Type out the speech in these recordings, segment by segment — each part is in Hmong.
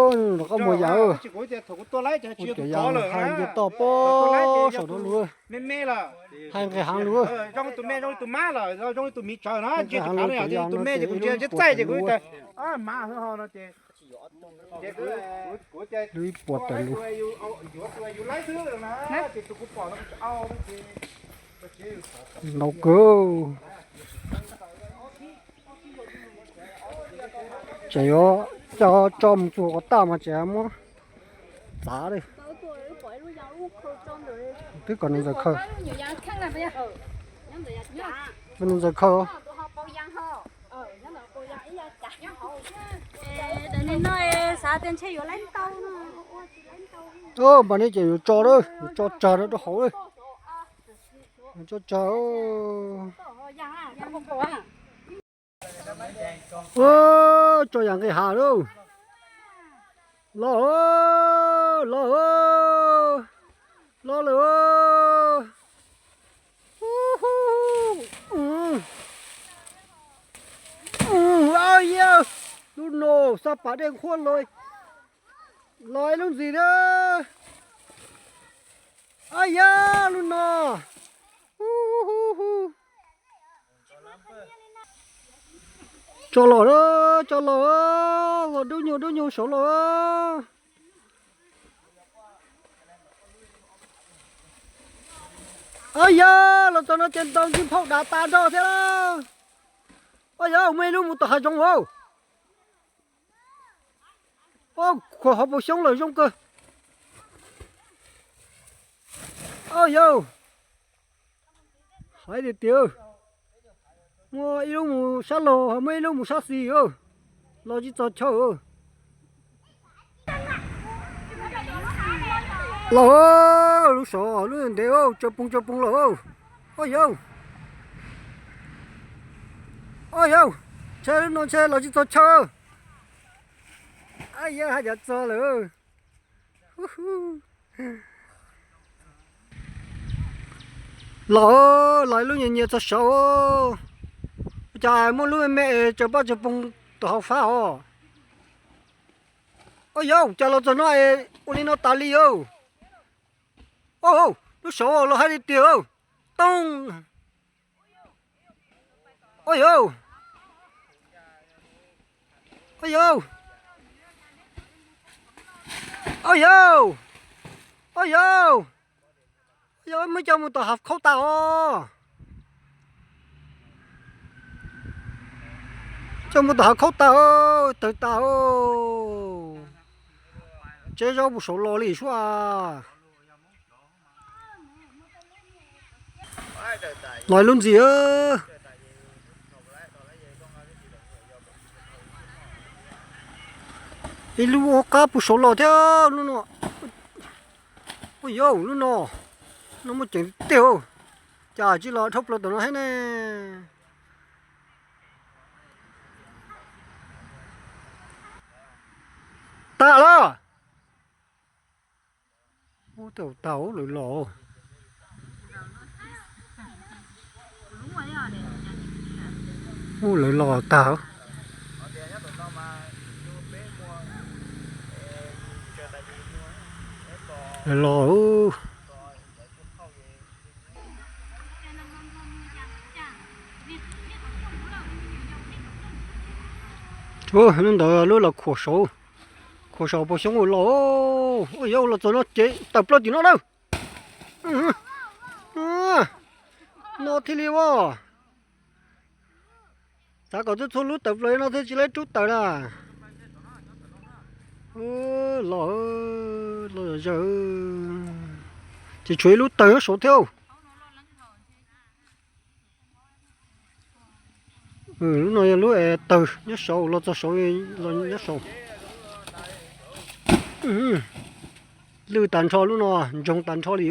Rov qab mus yam, ua cov yam hais nce toj pob saum no lug, hais nqis heev lug, nqis heev lug, cov yam no ces ib lub puas tawm lub, lub ib puas tawm lub. Ntau kawg. Tseem yuav tso mus txog kom tag mas tseem muab txav li. Twb kom nws ntxaws khaws, kom nws ntxaws khaws. Mas nej ces yuav tso lawm, yuav tso tsawg rau rau hauv lawm. Tso tsawg. Tso yam nqis hav lawm. Los, los, los lawm. Ab yam, lub no xab pas dej nqhuab los, los ib lub ntxiv na. Ab yam, lub no. Tso los, tso los, los dub nyuag dub nyuag saud los. Ab yam, los txog no ces ntaus ntsej phauj dav tas nrho thiab. Ab yam, muaj ib lub mus tom hav zoov os. Khuam hauv paus xyoob lawm zoo kawg. Ab yam, hais tiag tiag, muaj ib lub mus sab laug, muaj ib lub mus sab xis, los tsis txog chaw. Los, lub saud lub ntev, tsaws poog tsaws poog lawm. Ab yam, ab yam, ntshe lub no ntshe los tsis txog chaw. Ab yam, haj yam txog lawm. Los, los ib lub nyias nyias txog saud. Ua cas muaj lub me me es tsaws pob tsaws poog tom hauv fab os. Ab yam, cas los txog no es ua li no tas li os. Ab, lub saud los hais tiag tiag. Toog. Ab yam, ab yam, ab yam, ab yam, ab yam, muab coj mus tom hav khaub tas os. Coj mus tom hav khaub tas, tawg tas. Tseb zaub puas saud los li sua. Los ib lub ntxiv. Ib lub qab puas saud los thiab lub no. Ua yam, lub no, no muaj ceem tiag, cas tsis los dhau plaws tom no thiab ne. Tag los. Ub, tau tau lawv los. Ub, lawv los tag. Lawv los. Ub, lub ntawd lub los khuam saud, khuam saum pos xyoob ua los. Ua yam, los txog no ces tawm plaws tim no na. No thiaj li as. Xav kom txhua txhua lub tawm plaws no thiaj tsis lawv rub tawm na. Los, los zog, ces tshuav ib lub tawg nyob saud thiab. Lub no yog lub tawg nyob saud, los txog saud los nyob saud. Lwj tas nrho lub no, ntsoog tas nrho li.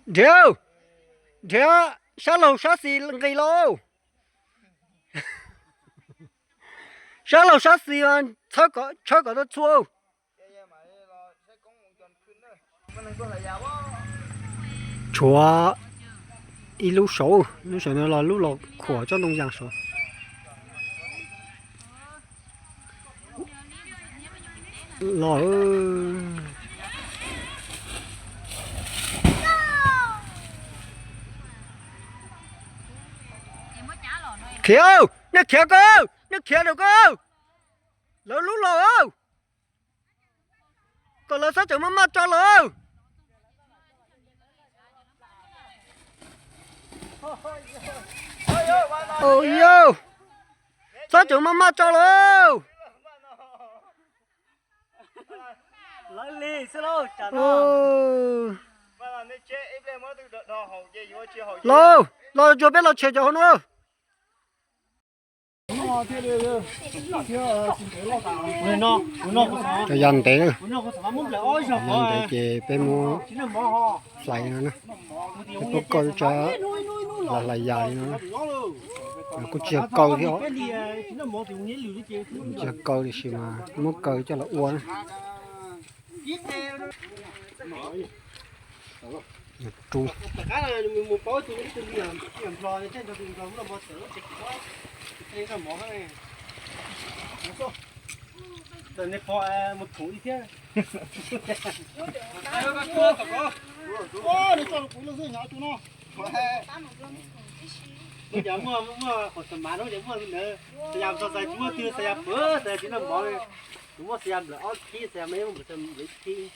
Nrhiav, nrhiav, sab laug sab xis nqis los. Sab laug sab xis tshawb kom tau txhua. Tshuav ib lub saud, lub saum no los lub los khuam tsob ntoo yas saud. Los. Khiav, nej khiav ko, nej khiav rau ko. Lawv lub los, kom lawv txhob tseem maj maj tso lawm. Yog, txhob tseem maj maj tso lawm. Los, los tsuag peb los tshem cov hauv no. Cov yas ntev, yas ntev ces peb muab hlais no na. Peb muab kaw tso, hlais yas li no. Kuj tsis yog kaw thiab, tsis yog kaw tiam sis mas muab kaw coj los ua na. Rub. Muaj, muaj qhov xas mas no ces muaj ntawd, xas yas txog xas yas tsis muaj twg, xas yas pwg xas yas tsis noj mov li. Kuv muab xas yas nplawm ob khib, xas yas me muab nplawm xas yas nplawm ib khib.